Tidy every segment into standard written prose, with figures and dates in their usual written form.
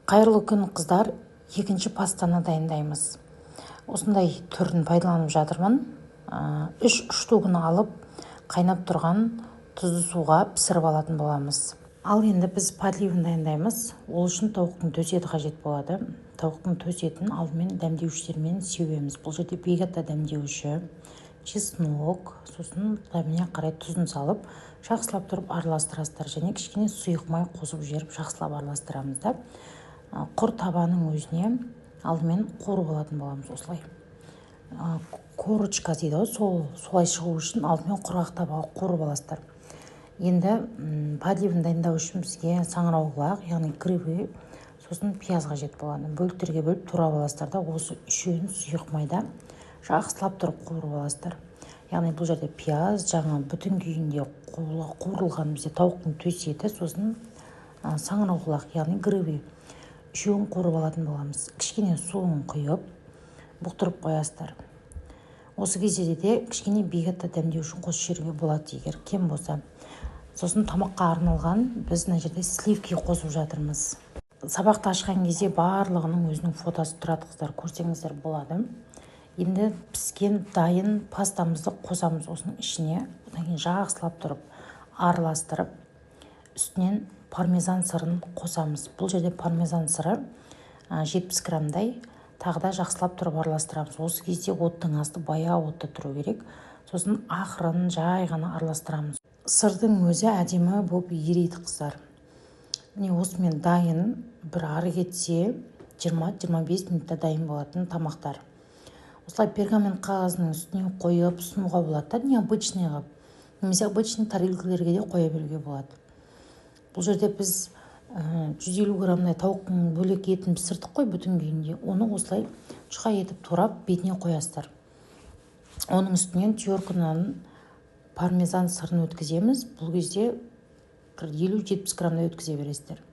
Қайырлы күн, қыздар! Екінші пастаны дайындаймыз. Осындай түрін пайдаланып жатырмын. Үш штугін алып, қайнап тұрған тұзды суға пісіріп алатын боламыз. Ал енді біз подливін дайындаймыз. Ол үшін тауықтың төс еті қажет болады. Тауықтың төс етін алдымен дәмдеуіштермен сеуеміз. Бұл жерде Вегета дәмдеуіші, чеснок, сосын дәміне қарай тұзын салып, жақсылап тұрып араластырасыздар және кішкене сұйық май қосып жіберіп, жақсылап араластырамыз да, құр табаның өзіне алдымен қуырып алатын боламыз. Осылай корочка дейді ғой, сол солай шығу үшін алдымен құрғақ табаға қуырып аласыздар. Енді подливін дайындау үшін бізге саңырауқұлақ, яғни грибы, сосын пияз қажет болады. Бөліктерге бөліп турап аласыздар да, осы үшеуін сұйық майда жақсылап тұрып қуырып аласыздар. Яғни бұл жерде пияз жаңа бүтін күйінде қуырылған, бізде тауықтың төс еті, сосын саңырауқұлақ, яғни грибы, үшеуін қуырып алатын боламыз. Кішкене суын құйып, бұқтырып қоясыздар. Осы кезде де кішкене Вегета дәмдеу үшін қосып жіберуге болады, егер кем болса. Сосын тамаққа арналған біз мына жерде сливки қосып жатырмыз. Сабақты ашқан кезде барлығының өзінің фотосы тұрады, қыздар, көрсеңіздер болады. Енді піскен дайын пастамызды қосамыз осының ішіне. Одан кейін жақсылап тұрып араластырып, үстінен пармезан сырын қосамыз. Бұл жерде пармезан сыры 70 граммдай. Тағы да жақсылап тұрып араластырамыз. Осы кезде оттың асты баяу отта тұру керек. Сосын ақырын, жай ғана араластырамыз. Сырдың өзі әдемі болып ериді, қыздар. Міне, осымен дайын. Бір ары кетсе 20-25 минутта дайын болатын тамақтар. Осылай пергамент қағазының үстіне қойып ұсынуға болады да, необычный қылып, немесе обычный тарелкалерге де қоя беруге болады. Бұл жерде біз 150 граммдай тауықтың бөлек етін пісірдік қой бүтін күйінде. Оны осылай жұқа етіп турап, бетіне қоясыздар. Оның үстінен теркадан пармезан сырын өткіземіз. Бұл кезде бір 50-70 граммдай өткізе бересіздер.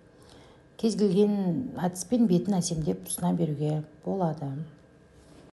Кез келген әдіспен бетін әсемдеп ұсына беруге болады.